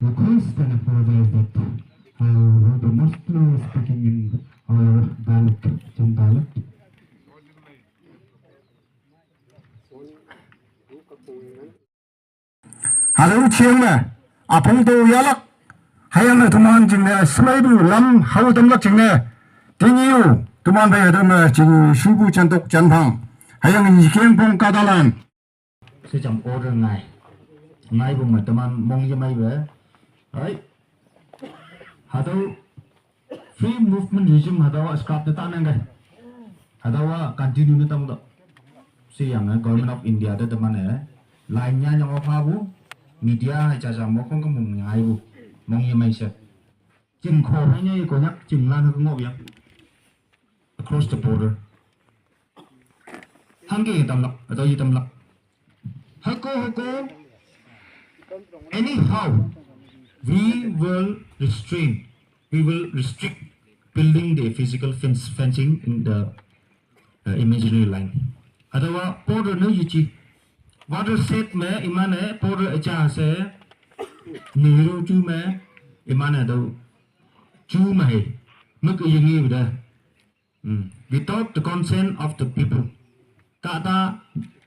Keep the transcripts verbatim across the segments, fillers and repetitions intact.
Request and apologize that I will be mostly speaking in our dialect, Chin dialect. Hello, chiang ma. Apong to yalak. Hayang na tuman jing na, slai bu lam hau tam lak jing na. Tingiu, tuman bai hadam na jing shubu chantok chanphang. Hayang ni kiang pong kadalan. Sejam order ngai. Ngai bu ma teman mong ye mai be. Hai. Hadau free movement regime hadawa scrap de tanang gai. Hadawa continue ne tam do. Si yang eh, Government of India de teman eh. Lain nya nyong apa bu. Media hai cha cha mo kong ke mong ngai bu. Mong ye mai se. Jing kho hai nya ye konyak jing lan ha ngo yang. Across the border. Hangge tam lak, atau ye tam lak. Hako hako. Anyhow, we will restrain, we will restrict building the physical fence, fencing in the uh, imaginary line. Atawa border no yuchi. Watershed me imane border acha ase. Nehru chu me imane do chu me hai. Muk yingi bida. Mm. Without the consent of the people. Kata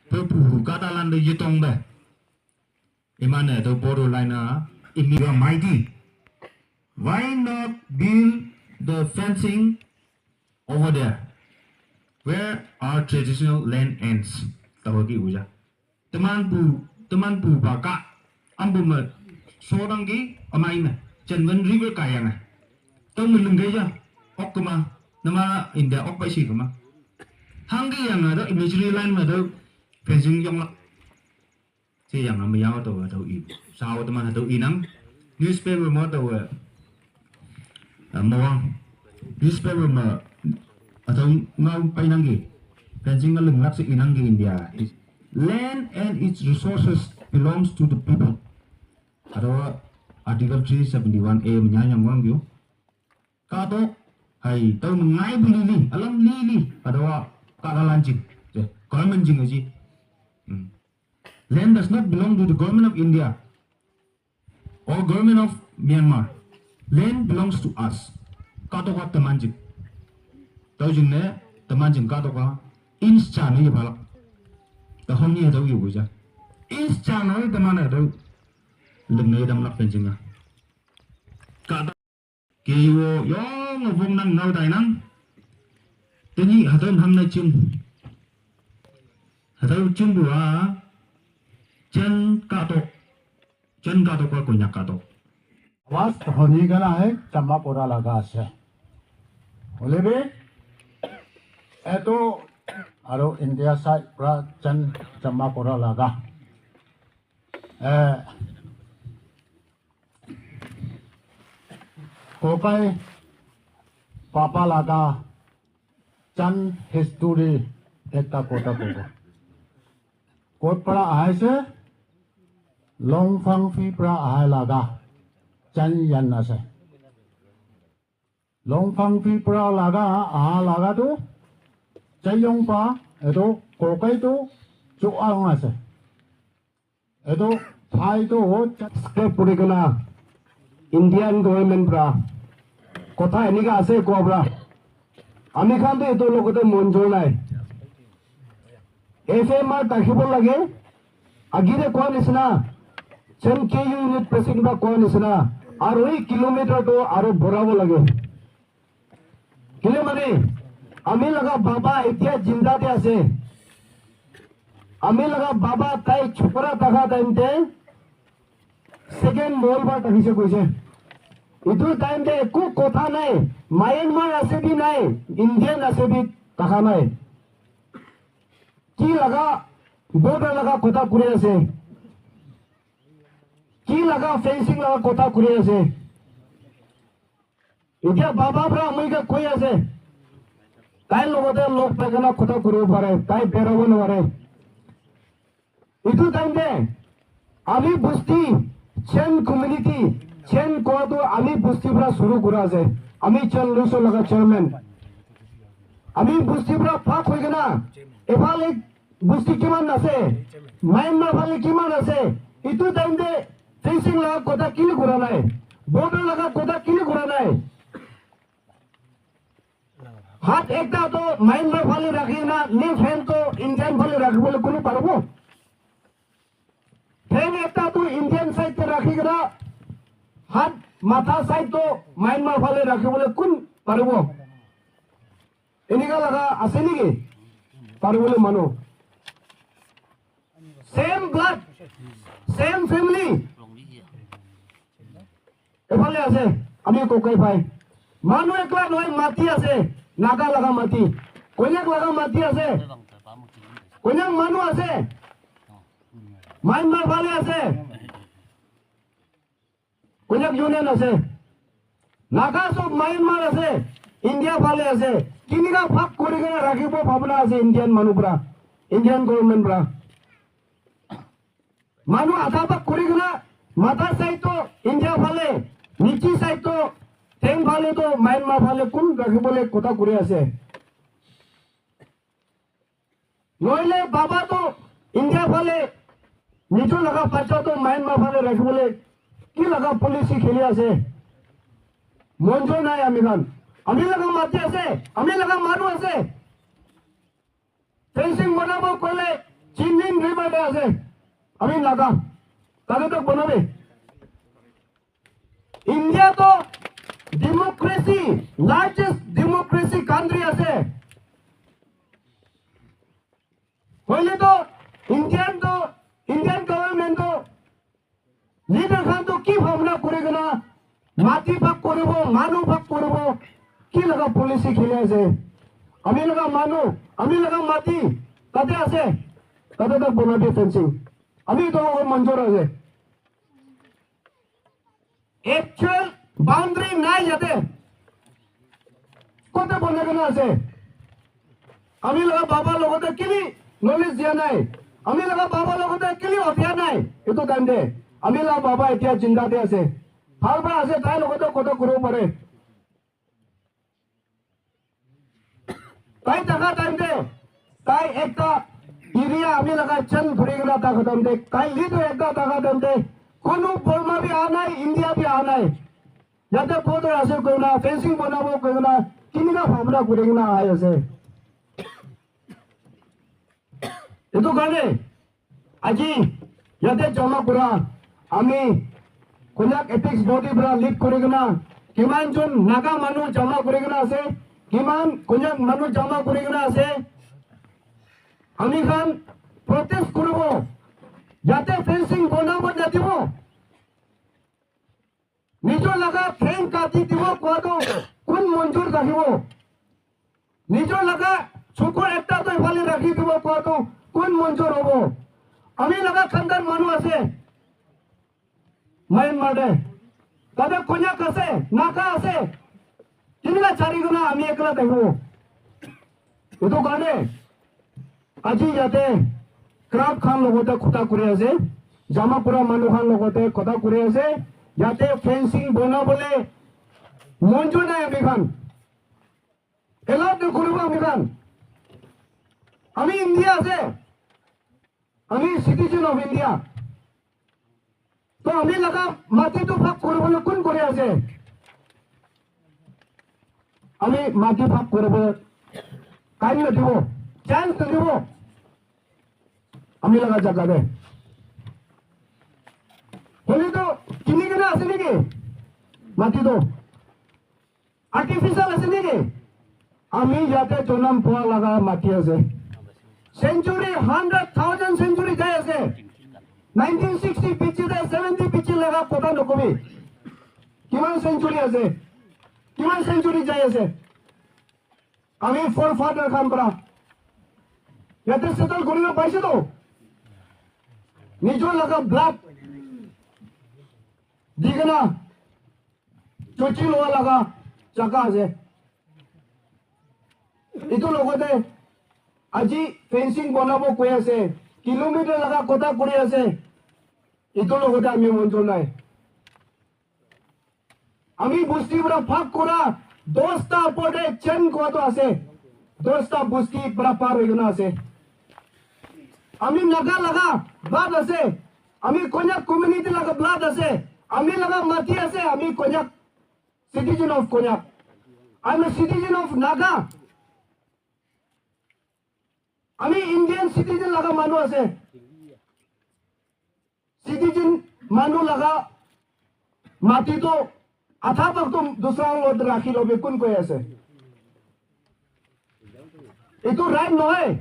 people, kata landa yitong ba. Imane the borderline ah, if you are mighty, why not build the fencing over there where our traditional land ends? Tawagi uja. Teman pu, teman pu ba ka, ambu ma, sodang gi, amai ma, chen wen river kaya nga. Tau ma lungge ja, ok ma, nama inda ok ba isi kama. Hanggi yang ada imaginary line ma do fencing yong la. Si yang nama yao to do i. Sao teman do inang. Newspaper ma do eh, mawang. Newspaper ma atau ngau painanggi. Fencing ngalung lak si inanggi India. Land and its resources belongs to the people. Atau Article three seventy-one A menyanyang wang yu. Kato hai tau mengai beli li alam li li atau kala lanjing. Government jing aji. Hmm. Land does not belong to the government of India or government of Myanmar. Land belongs to us. Katoka temanjing. Tau jing ne temanjing katoka inch cha ne balak. Ta hom ni tau yu buja. Inch cha ne teman tau lung ne dam lak fencing a. Kata ke yu yong vong nang ngau dai nang. Teni hatau hang na chim. Hatau chim bua. Chen katok. Chen katok ka konyak katok. Awas honi gana hai chama pora laga ase. Hoile bi etu aru India side pra chen chama pora laga. Eh, kokai papa laga chen history ekta kotha kobo. Kot pra ahaise? Longfangfi pra ahai laga chen yan ase. Longfangfi pra laga aha laga tu chayong pa etu kokai tu chuang ase. Etu phai tu scrap kuri kena Indian government pra kotha enika ase koa pra ami khan tu etu logote monjur nai. F M R thakhibo lage, agire koa nisina, chen K U unit president pra koa nisina, aru ek kilometer to aru borabo lage. Kile mane, ami laga baba etia jinda te ase. Ami laga baba tai chokra thaka time te, second Mongolbar thakise koise. Etu time te eku kotha nai, Myanmar ase bi nai, Indian ase bi thaka nai. Ki laga border laga kotha kuri ase? Ki laga fencing laga kotha kuri ase? Etia baba pra moi ke koi ase, tai logote log pai kena kotha kuribo pare, tai berabo nware. Etu time te ami busti, Chen community, Chen koa tu ami busti pra shuru kura ase. Ami Chen Luso laga chairman. Ami busti pra bhag hoi kena ephale busti kiman ase, Myanmar phale kiman ase, etu time te Fencing laga kotha kile kura nai? Border laga kotha kile kura nai? Hat ekta to Myanmar phale rakhi na, left hand to Indian phale rakhi bole kunu paribo? Hand ekta to Indian side te rakhi kena, hat matha side to Myanmar phale rakhi bole kun paribo? Enika laga ase niki? Paribo le manu. Same blood, same family. Ephale ase, ami kokai pai. Manu ekla nohoi, mati ase, Naga laga mati, Konyak laga mati ase, Konyak manu ase, Myanmar phale ase, Konyak Union ase, Naga sob Myanmar ase, India phale ase. Kinika bhag kuri kena rakhibo bhabna ase Indian manu pra, Indian government pra. Manu adha bhag kuri kena, matha side to India phale, niche side to, theng phale to Myanmar phale kun rakhi bole kotha kuri ase? Nohole baba to India phale, nijo laga bacha to Myanmar phale rakhi bole ki laga policy kheli ase? Monjo nai ami khan. Ami laga mati ase, ami laga manu ase. Fencing banabo koile Chinling River te ase. Ami Naga. Tate tak banabe. India to democracy, largest democracy country ase. Hoile to Indian to, Indian government to, leader khan to ki bhabna kuri kena mati bhag kuribo, manu bhag kuribo, ki laga policy kheli ase? Ami laga manu, ami laga mati tate ase, tate tak banabi fencing. Ami to manjur ase. Actual boundary nai yate. Kote banai kena ase? Ami laga baba logote kili knowledge dia nai? Ami laga baba logote kili odia nai? Etu time te ami laga baba etia jinda te ase. Bhal pra ase, tai logote kotha kuribo pare. Tai thaka time te, tai ekta area ami laga chan khuri kena thaka time te, tai leader ekta thaka time te, kunu Burma bi aha nai, India bi aha nai. Yate border ase koina, fencing banabo koina, kinika bhabna kuri kena ahi ase. Etu karne, aji yate jama kura, ami Konyak Apex Body pra lead kuri kena, kiman jon Naga manu jama kuri kena ase, kiman Konyak manu jama kuri kena ase, ami khan protest kuribo, yate fencing banabo nadibo. Nijor laga theng kati dibo kowa tu kun manjur thakibo? Nijor laga chukur ekta tu ifale rakhi dibo kowa tu kun manjur hobo? Ami laga khandan manu ase Myanmar te, tate Konyak ase, Naga ase, kineka chari kena ami ekla thakibo? Etu karne aji yate crowd khan logote kotha kuri ase, jama kura manu khan logote kotha kuri ase, yate fencing banabole manjur nai ami khan. Allow nokuribo ami khan. Ami India ase, ami citizen of India. To ami laga mati tu bhag kuribole kun kuri ase? Ami mati bhag kuribole time nadibo, chance nadibo. Ami laga jaga te hoile to kini kena ase niki mati to? Artificial ase niki? Ami yate jonam pua laga mati ase. Century, hundred thousand century jai ase. Nineteen sixty piche te seventy piche laga kotha nokobi. Kiman century ase? Kiman century jai ase? Ami forefather khan para yate settle kuri na paise to. Nijor laga blood di kena chuchi lowa laga jaga ase. Etu logote aji fencing banabo koi ase, kilometer laga kotha kuri ase. Etu logote ami manjur nai. Ami bosti para bhag kura dosta opor te chain kowa to ase, dosta bosti para par hoi kena ase. Ami Naga laga baat ase, Ami Konyak community laga blood ase. Ami laga mati ase. Ami Konyak, citizen of Konyak. I'm a citizen of Naga. Ami Indian citizen laga manu ase. Citizen manu laga mati to adha bhag to dusra lot rakhi lobe kun koi ase? Itu right nohoi.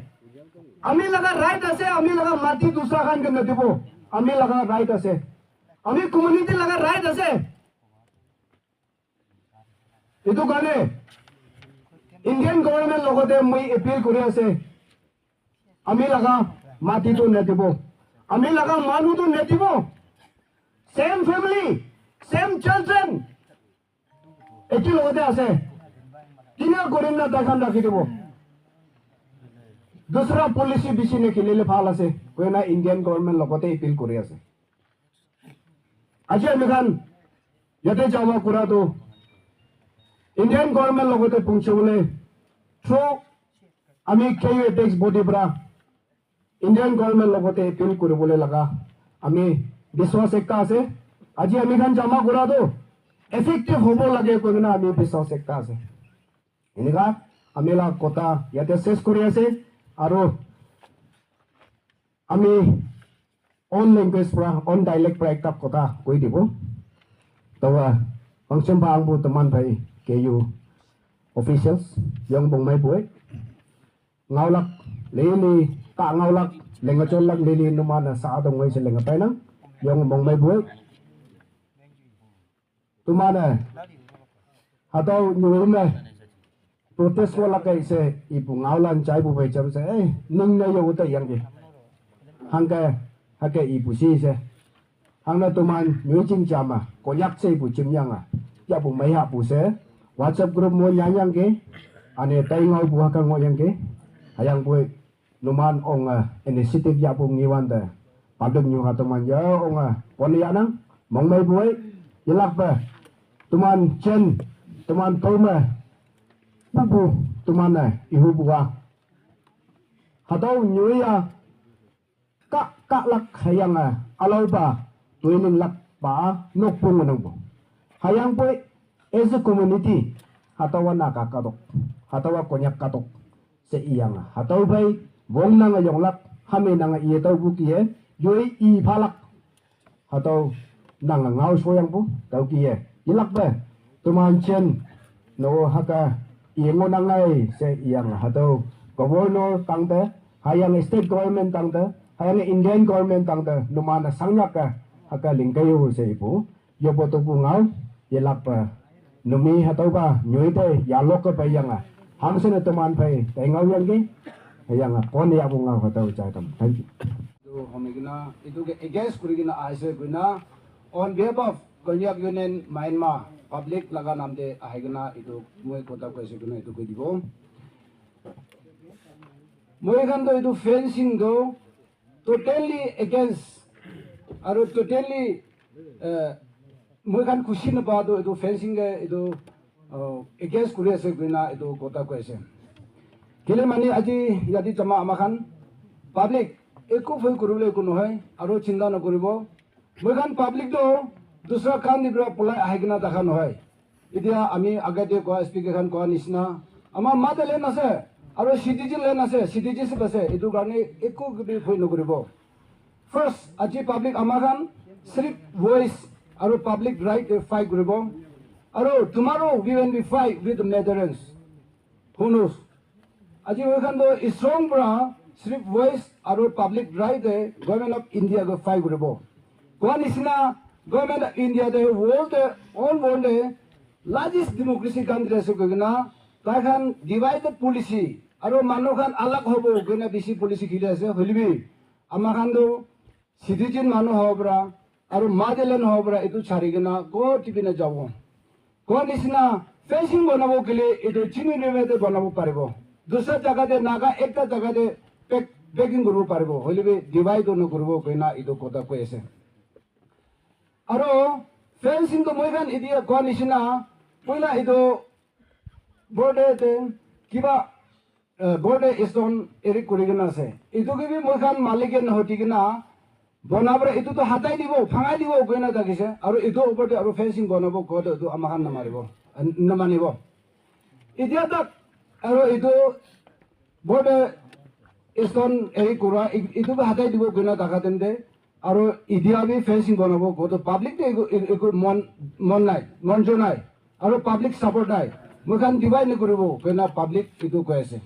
Ami laga right ase, ami laga mati dusra khan ke nadibo. Ami laga right ase. Ami community laga right ase. Itu karne Indian government logote moi appeal kuri ase. Ami laga mati tu nadibo. Ami laga manu tu nadibo. Same family, same children. Eki logote ase. Kina gorim na daikhan rakhi dibo. Dusra policy bishi ne khilile bhal ase. Koina Indian government logote appeal kuri ase. Aji ami khan yate jama kura tu Indian government logote punchibole through ami K U apex body pra Indian government logote appeal kuribole laga ami biswas ekta ase. Aji ami khan jama kura tu effective hobo lage koina ami biswas ekta ase. Enika ami la kotha yate ses kuri ase aru ami own language pra, own dialect pra ekta kotha koi dibo. Tawa function ba angbu teman bhai K U officials, young bongmai boy. Ngaulak leli, ka ngaulak, lenga cholak leli numana sa adong wai se lenga painang, young bongmai boy. Tumane, hatau nyurume, protest wala kai se, ipu ngaulan chai pu bai cham se, eh, ning na yo uta yang ke. Hangke, hake ipu si se. Hangna tuman nyui ching chama, konyak se ipu chim yang a. Ya pu mai ha pu se, WhatsApp group mo nyang yang ke, ane tai ngau pu haka ngo yang ke. Hayang pu numan ong, ah, initiative ya pu ngiwan de. Paduk nyu ha tuman ya ong, ah, pon ya nang, mong mai buai, ilak pe. Tuman chen, tuman tome, pupu, tuman, eh, ihu bua. Hatau nyu ya, ka, ka lak hayang, ah, alau ba, tuining lak ba, nok pung nang bu. Hayang pu, as a community, hatawa na ka kadok, hatawa konyak kadok. Se iyang hatau bai wong nang yong lak hame nang iye tau bu kiye yoi i phalak hatau nang ngau so yang bu tau kiye ilak be tuman chen no haka iye ngo nang ai se iyang hatau governor tang te hayang state government tang te hayang Indian government tang te numan sangyak ka haka lingkayu se ibu. Yobo topu ngau, yelak pa. Numi hatau ba, nyoi te, yalok ke pa yang a. Hamse ne toman pai, tai ngau yang ke, yang a, kon ya bu ngau hatau chai tam. Thank you. Itu homigina, itu ke against kurigina aise kuina, on behalf of Konyak Union Myanmar, public laga nam te ahigina, itu moi kotha koise kuina, itu koi dibo. Moi khan to itu fencing to, totally against aru totally, eh, moi khan khushi napa tu etu fencing ke etu, oh, against kuri ase koina etu kotha koi ase. Kile mane aji yate jama ama khan public eku bhoi kuribole eku nohoi aru chinta nokuribo. Moi khan public tu dusra khan te para polai ahi kena thaka nohoi. Etia ami agate koa speaker khan koa nishina, ama motherland ase, aro citizen land ase, citizenship ase, etu karne eku bi bhoi nokuribo. First, aji public ama khan sirf voice aro public right te fight kuribo. Aro tomorrow we when we fight with the Netherlands, who knows? Aji moi khan toh strong pra sirf voice aro public right te Government of India ke fight kuribo. Koa nishina Government of India te world te all world te largest democracy country ase koi kena tai khan divided policy aro manu khan alag hobo koi kena bishi policy khili ase hoile bi ama khan toh citizen manu hobo pra, aru motherland hobo pra, etu chari kena ko tibi na jabo. Ko nisina fencing banabo kile etu chini river te banabo paribo. Dusra jaga te naga ekta jaga te pek-, packing kuribo paribo. Hoile bi divide no kuribo koina etu kotha koi ase. Aru fencing to moi khan etia koa nisina poila etu border te kiba eh, border stone erect kuri kena ase. Etu ke bi moi khan malik ke nohoti kena Bona para etu tu hatai dibo, phangai dibo koina thakise. Aru etu upor te aru fencing bonabo koile etu ama khan namaribo, namanibo. Etia tak aru etu border stone eri kura, e-, etu bi hatai dibo koina thaka tente. Aru etia bi fencing bonabo koto public te eku, eku mon, mon nai, mon jo nai. Aru public support nai. Moi khan divide ni kuribo koina public etu koi ase.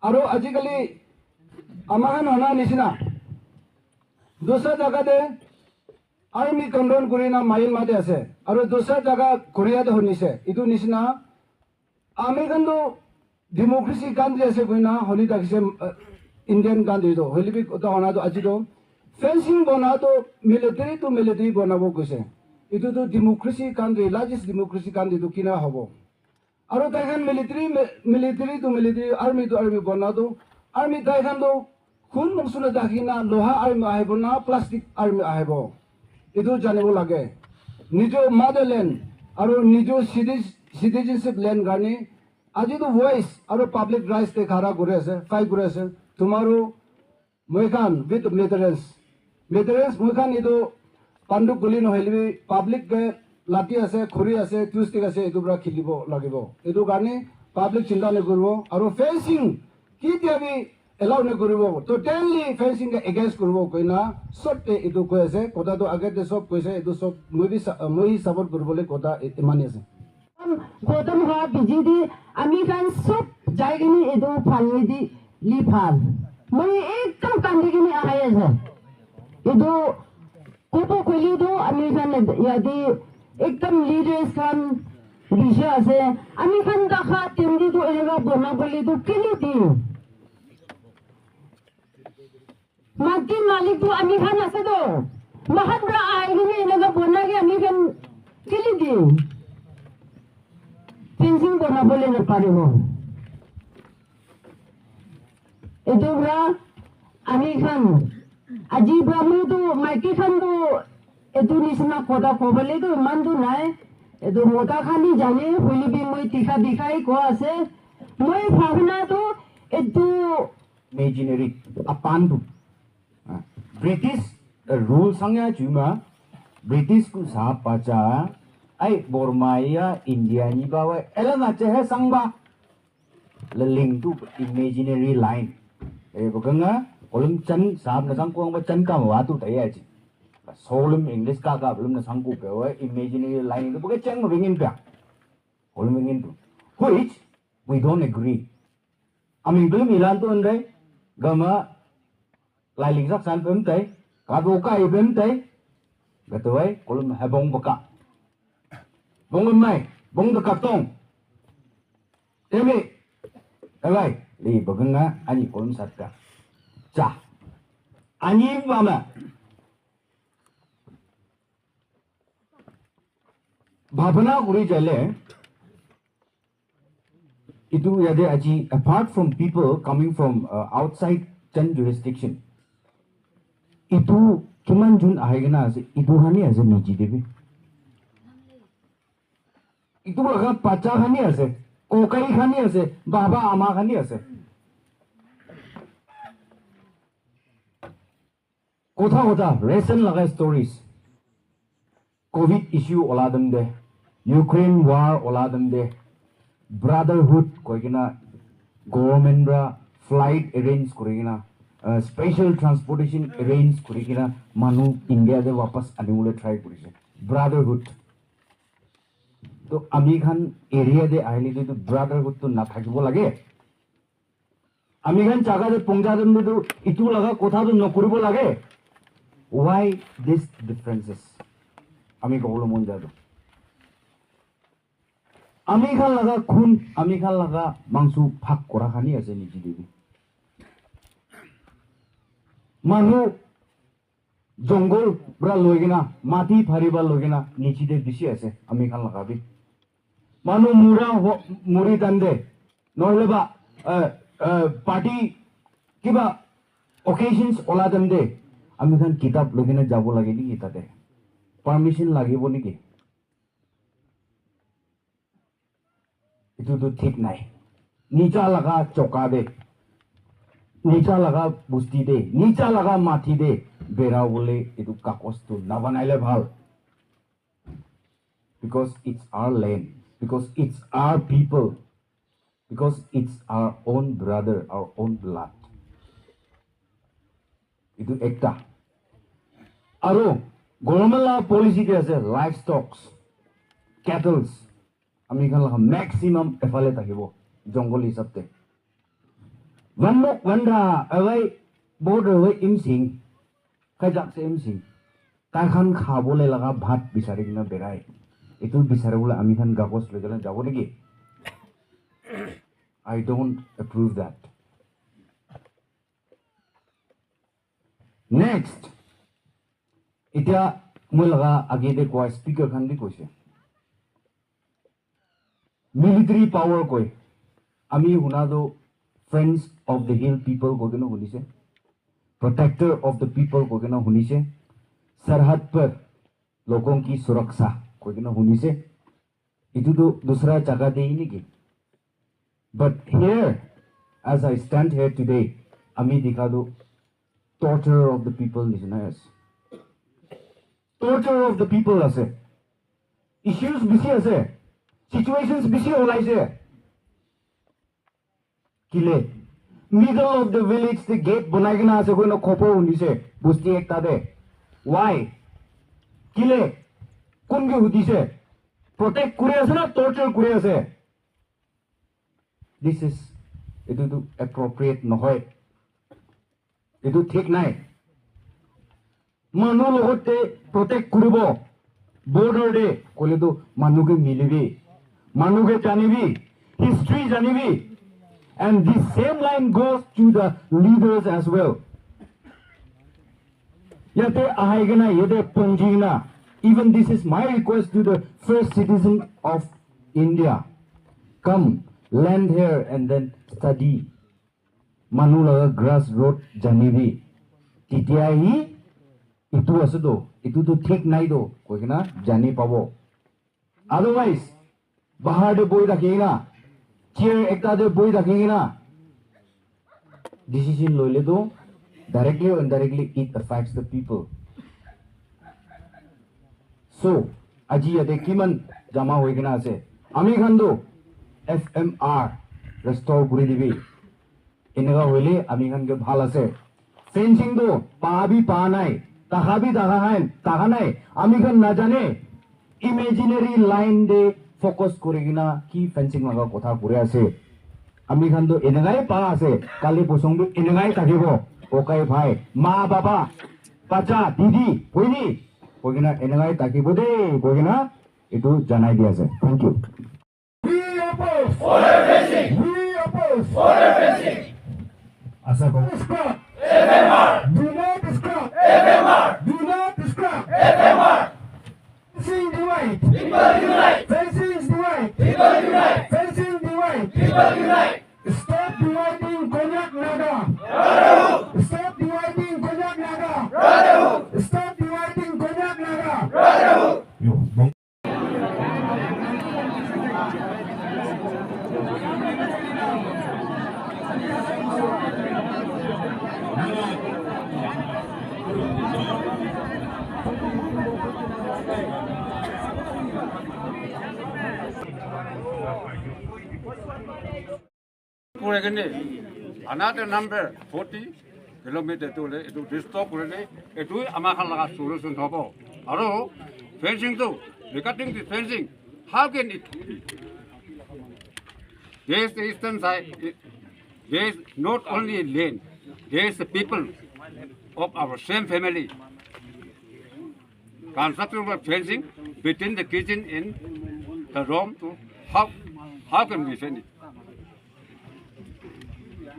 Aru ajikali ama khan hona nisina dusra jaga te army condemn kuri na Myanmar te ase. Aru dusra jaga Korea te honise. Etu nisina ami khan tu democracy country ase koina holi thakise, uh, Indian country to. Holi bi kotha hona to aji to fencing bona to military to military bonabo koise. Etu to democracy country, largest democracy country to kina hobo. Aru tai khan military, mi-, military to military, army to army bona to, army tai khan to khun muksu na dakhi na loha army ahibo na plastic army ahibo. Etu janibo lage. Nijo motherland aru nijo citi-, citizenship land karne aji to voice aru public rights te khara kuri ase, fight kuri ase. Tomorrow moi khan with veterans, veterans moi khan etu banduk guli nohoile bi public ke lati ase, khuri ase, toothstick ase, etu para khelibo lagibo. Etu karne public chinta nokuribo. Aru fencing ketia bi allow nokuribo. Totally fencing ke against kuribo koina sob te etu koi ase. Kotha to age te sob koise, etu sob moi bi sa-, moi support kuribole kotha i-, imane ase. Khotom hoa B J D, ami khan sob jai kene etu phali di li phal. Moi ekdam kandi kene ahai ase. Etu kobo koile tu ami khan yate ekdam leaders khan bishi ase. Ami khan dakha temdi tu eneka bona bole tu kile di. Mati malik tu ami khan ase to. Mahan pra ahi kene eneka bona ke ami khan kile di. Fencing bona bole na paribo. Etu pra ami khan aji pra moi tu maiki khan tu etu nisina kotha kobole tu iman tu nai. Etu mota khan hi jane hoile bi moi dikha dikhai koa ase. Moi bhabna tu etu imaginary apan tu. Ah, British, eh, rule sangya chuma, British ku sa pacha, ai Burma ya India ni ba wa, ela na che he sang ba. Laling tu imaginary line. Eh, bukanga, kolum chan sab na sang kuang ba chan kam wa tu taya chi. Solum English ka ka belum na sang ku pe wa, imaginary line tu buka chang ma bingin pa. Kolum bingin tu. Which we don't agree. Ami belum ilan tu andre, gama, lailing sak san pem tai, kado kai pem tai, gatawai, kolum hebong baka. Bong mai, bong da katong. Temi, tawai, li baganga, ani kolum satka. Cha. Ani bama. Bhabana kuri jale, itu yate aji, apart from people coming from, uh, outside Chan jurisdiction, itu kiman jun ahi kena ase, itu hani ase niji debi. Itu laga bacha hani ase, kokai hani ase, baba ama hani ase. Kotha kotha, recent laga stories. Covid issue ola dem de, Ukraine war ola dem de, brotherhood koi kena government ra flight arrange kuri kena, uh, special transportation arrange kuri kena manu India de wapas anibole try kurise. Brotherhood. To ami khan area de ahile to brotherhood to na thakibo lage. Ami khan jaga te pongja dem tu itu laga kotha tu nokuribo lage. Why this differences? Ami kobole mon jai tu. Ami khan laga khun, ami khan laga mangsu bhag kora khani ase niji de bi. Manu Jungle pra loi kena, mati phari pra loi kena, niche te bishi ase, ami khan laga bi. Manu mura ho-, muri time te, nohole ba, eh, eh, party, kiba occasions ola time te, ami khan kitab loi kena jabo lage niki tate? Permission lagibo niki? Etu tu thik nai. Nija laga choka de. Nicha laga bosti te, nicha laga mati te bera bole etu kagos tu nabanaile bhal. Because it's our land, because it's our people, because it's our own brother, our own blood. Etu ekta. Aro government la policy te ase, livestocks, cattles, ami khan laga maximum ephale thakibo, jungle hisab te. Vanmok Vandra, awai, border awai Imsing, kajak se Imsing. Tai khan khabole laga bhat bisari kena berai. Etu bisari bole ami khan kagos loi kena jabo neki? I don't approve that. Next, etia moi laga age te koa speaker khan bi koise. Military power koi. Ami huna tu Friends of the Hill People koi kena hunise. Protector of the People koi kena hunise. Sarhad par logon ki suraksha koi kena hunise. Etu tu dusra jaga te hi neki? But here, as I stand here today, ami dikha tu torturer of the people nishina ase. Torturer of the people ase. Issues bishi ase. Situations bishi olaise. Kile? Middle of the village te gate banai kena ase koina khopor hunise. Bosti ekta te. Why? Kile? Kun ke hudise? Protect kuri ase na torture kuri ase? This is, etu tu appropriate nohoi. Etu thik nai. Manu logot te protect kuribo. Border te koile tu manu ke milibi. Manu ke janibi. History janibi. And this same line goes to the leaders as well. Yate ahai kena, yate pongji kena. Even this is my request to the first citizen of India. Come, land here and then study. Manu laga grass root janibi. Titia hi itu ase to, itu to thik nai to, koi kena jani pabo. Otherwise, bahar te bohi thaki kena, chair ekta te bohi thaki kena, decision loile to directly or indirectly it affects the people. So, aji yate kiman jama hoi kena ase? Ami khan to F M R restore kuri dibi. Eneka hoile ami khan ke bhal ase. Fencing to pa bi pa nai, taka bi taka nai, taka nai. Ami khan najane, imaginary line te focus kuri kena ki fencing laga kotha kuri ase. Ami khan to enekai pa ase, kali posong to enekai thakibo. Okai bhai, ma baba, bacha, didi, bhoni, koi kena enekai thakibo de, koi kena etu janai di ase. Thank you. We oppose. Border fencing. We oppose. Border fencing. Asa ko. Scrap. F M R. Do not scrap. F M R. Do not scrap. F M R. Fencing divide. People unite. Fencing divide. People unite. Fencing divide. People unite. Stop dividing Konyak Naga. Brotherhood. Stop dividing Konyak Naga. Brotherhood. Stop dividing Konyak Naga. Brotherhood. Yo, Kure kene, another number forty kilometer tu le, etu restore kure le, etu ama khan laga solution hobo. Aro fencing tu, regarding the fencing, how can it be? There is the eastern side, there is not only land, there is the people of our same family. Construction of fencing between the kitchen and the room to how, how can we fence it?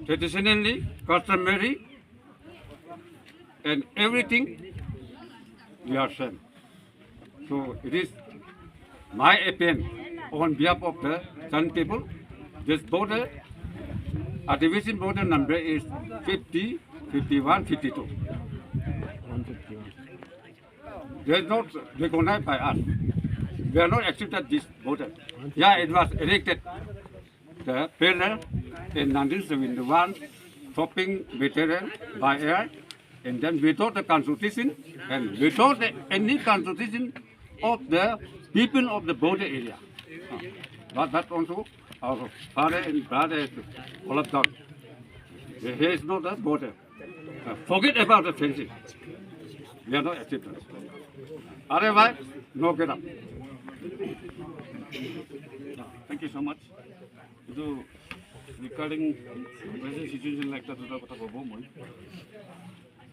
Traditionally, customary, and everything we are same. So it is my appeal on behalf of the Chan people. This border, a division border number is fifty, fifty-one, fifty-two. They is not recognized by us. We are not accepted this border. Yeah, it was erected, the pillar, in nineteen seventy-one, shopping material by air, and then without the consultation and without the, any consultation of the people of the border area. Uh, But that also our father and brother has to follow down. Here is not the border. Uh, forget about the fencing. We are not acceptable. Otherwise, no get up. Thank you so much. Itu regarding present situation like that, duta kotha kobo moi.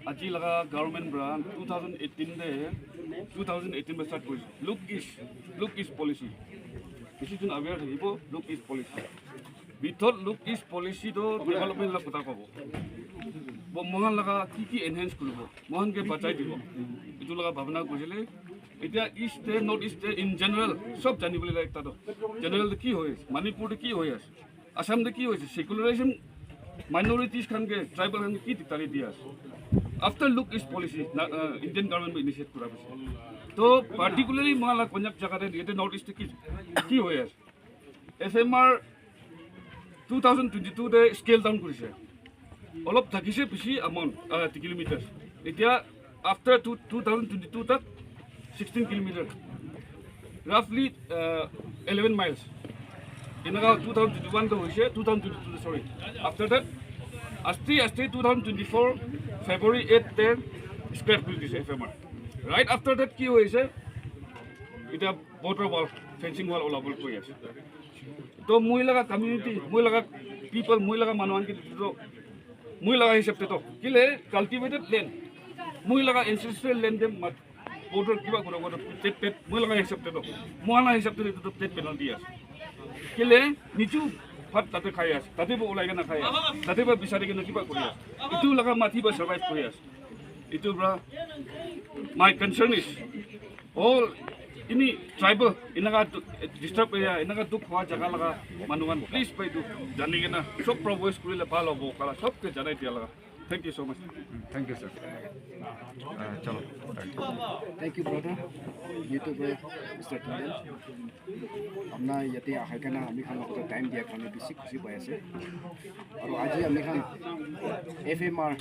Aji laga government pra two thousand eighteen te, two thousand eighteen pra start korise. Look East, Look East policy. Bishi jun aware thakibo, Look East policy. Without Look East policy to development la kotha kobo. Bo mohan laga ki ki enhance kuribo, mohan ke bachai dibo. Itu laga bhabna kurisile. Etya East te, North East te in general sob jani bole ekta to. General te ki hoi ase, Manipur te ki hoi ase, Assam te ki hoise, secularism, minorities khan ke, tribal khan ke ki dikta di ase? After Look East policy, na, uh, Indian government initiate kura ase. To particularly mohan la Konyak jaga te, yate North East te ki, ki hoi ase? F M R two thousand twenty-two te scale down kurise. Olop thakise bishi amount, uh, kilometers. Etya after two, two thousand twenty-two tak sixteen kilometer, roughly, uh, eleven miles. Enaka two thousand twenty-one to hoise, two thousand twenty-two, sorry. After that, aste aste two thousand twenty-four February eight te scrap kuri dise F M R. Right after that ki hoise? Etya border wall, fencing wall olabole koi ase. To moi laga community, moi laga people, moi laga manu khan ke to, moi laga hisab te to, kile cultivated land, moi laga ancestral land te mat, border kiba kura kura tet tet, moi laga hisab te to, moi laga hisab te to tet penalty ase. Kile nichu bhat tate khai ase, tate bo ulai kena khai ase, tate bo bisari kena kiba kuri ase. Itu laga mati ba survive kuri ase. Itu pra my concern is all ini tribal, enaka du-, disturb area, enaka dukh hoa jaga laga manu khan, please bhai, tu jani kena sob pra voice kurile bhal hobo, kala sob ke janai dia laga. Thank you so much. Thank you, sir. Uh, chalo. Thank you, brother. YouTuber, Mister Tundel. Apna yate ahai kena ami khan logot time dia karne bishi khushi pai ase. Aru aji ami khan F M R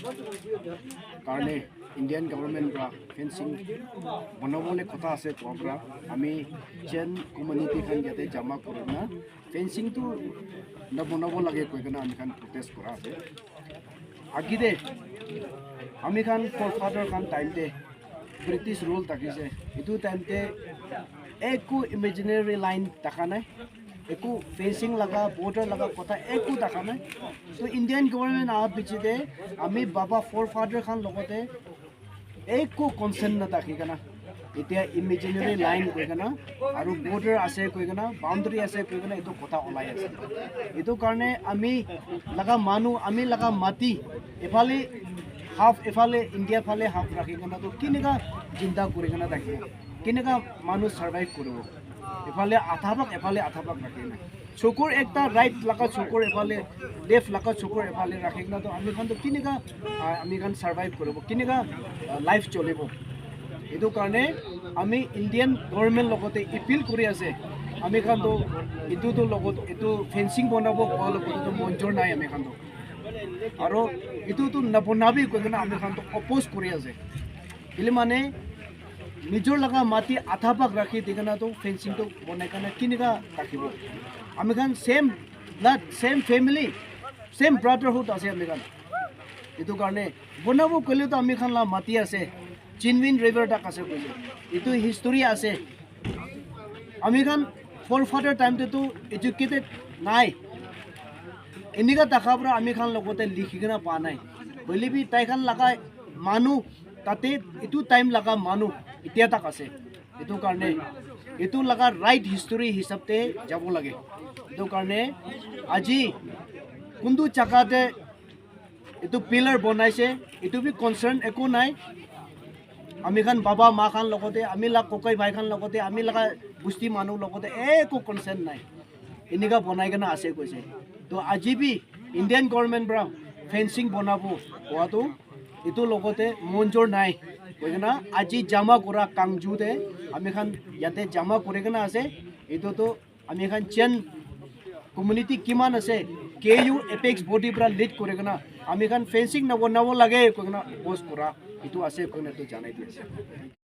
karne Indian government pra fencing banabole kotha ase koa pra ami Chin community khan yate jama kurina fencing tu na banabo lage koi kena ami khan protest kura ase. Agi de ami khan forefather khan time te British rule thakise. Etu time te eku imaginary line thaka nai, eku fencing laga, border laga kotha eku thaka nai. To Indian government aha piche te ami baba forefather khan logote eku consent na thaki kena, etia imaginary line koi kena, aru border ase koi kena, boundary ase koi kena, etu kotha olai ase. Etu karne ami laga manu, ami laga mati, ephale half, ephale India phale half rakhi kena to kineka jinda kuri kena thaki, kineka manu survive kuribo? Ephale adha bhag, ephale adha bhag rakhi kena. Chukur ekta right laga chukur ephale, left laga chukur ephale rakhi kena to ami khan to kineka, ah, ami khan survive kuribo, kineka, ah, life cholibo? Etu karne ami Indian government logote appeal kuri ase, ami khan to etu to logot, etu fencing bonabo koa logot to monjor nai ami khan to. Aro etu tu nabonabi koi kena ami khan to oppose kuri ase. Kile mane nijor laga mati adha bhag rakhi di kena to fencing to bonai kena kineka thakhibo? Ami khan same blood, same family, same brotherhood ase ami khan. Etu karne bonabo koile to ami khan la mati ase, Chinwin River tak ase koile. Etu history ase. Ami khan forefather time te tu educated nai. Enika thaka para ami khan logote likhi kena pa nai. Hoile bi tai khan laga manu tate etu time laga manu etia tak ase. Etu karne etu laga right history hisab te jabo lage. Etu karne aji kuntu jaga te etu pillar bonaise, etu bi concern eku nai. Ami khan baba ma khan logote, ami la kokai bhai khan logote, ami laga busti manu logote eku concern nai. Enika bonai kena ase koise. To aji bi Indian government para fencing bonabo koa to etu logote monjor nai koi kena aji jama kura kangju te ami khan yate jama kuri kena ase. Etu to ami khan Chin community kiman ase, K U apex body para lead kuri kena ami khan fencing na banabo lage koina oppose kura etu ase koina etu janai di ase.